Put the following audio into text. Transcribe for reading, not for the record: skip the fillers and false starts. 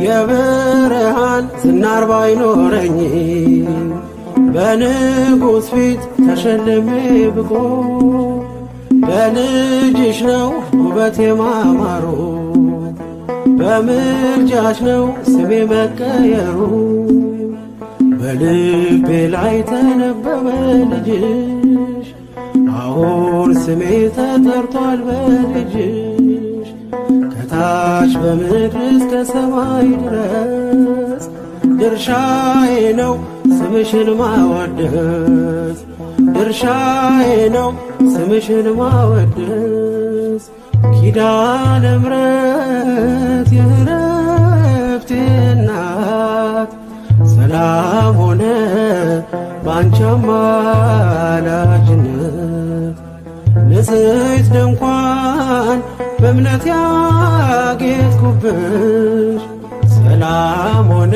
የብርሃን ዝናር ባይኖረኝ በንጉሥ ፊት ተሸልሜ ብቆም በልጅሽ ነው ውበቴ ማማሩ፣ በምልጃሽ ነው ስሜ መቀየሩ። በልቤ ላይ ተነበበ ልጅሽ፣ አሁን ስሜ ተጠርቷል በልጅሽ። ከታች በምድር እስከ ሰማይ ድረስ ድርሻዬ ነው ስምሽን ማወደስ፣ ድርሻዬ ነው ስምሽን ማወደስ። ኪዳነ ምሕረት የእረፍቴ እናት፣ ሰላም ሆነ ባንቺ አማላጅነት። ንጽሕት ድንኳን በእምነት ያጌጥኩብሽ፣ ሰላም ሆነ